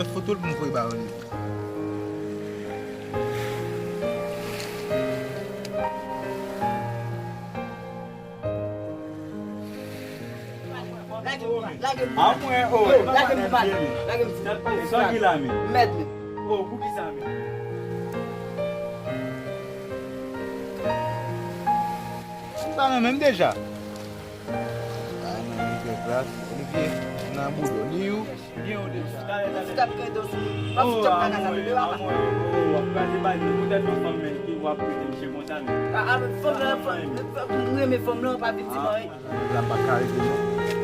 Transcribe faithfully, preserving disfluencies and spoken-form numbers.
Foto l pou m voye ba Olivier. Lage m, lage m. A mwen, o, lage m, lage m. Sa ki la, men? Mèt, men. O, pou ki sa, men? M pa renmen m deja. Ay, mwen, Olivier, Olivier, nan boul, li ou? Byen, Olivier. Ou t ap gen dosye. W ap fout ap nan kaka, w ap kraze bal. Poutèt yon fanm, men, ki w ap trete misye konsa, men. A, a, fanm lan, fanm, m renmen fanm lan, pa viktim anyen. La pa ka rete non.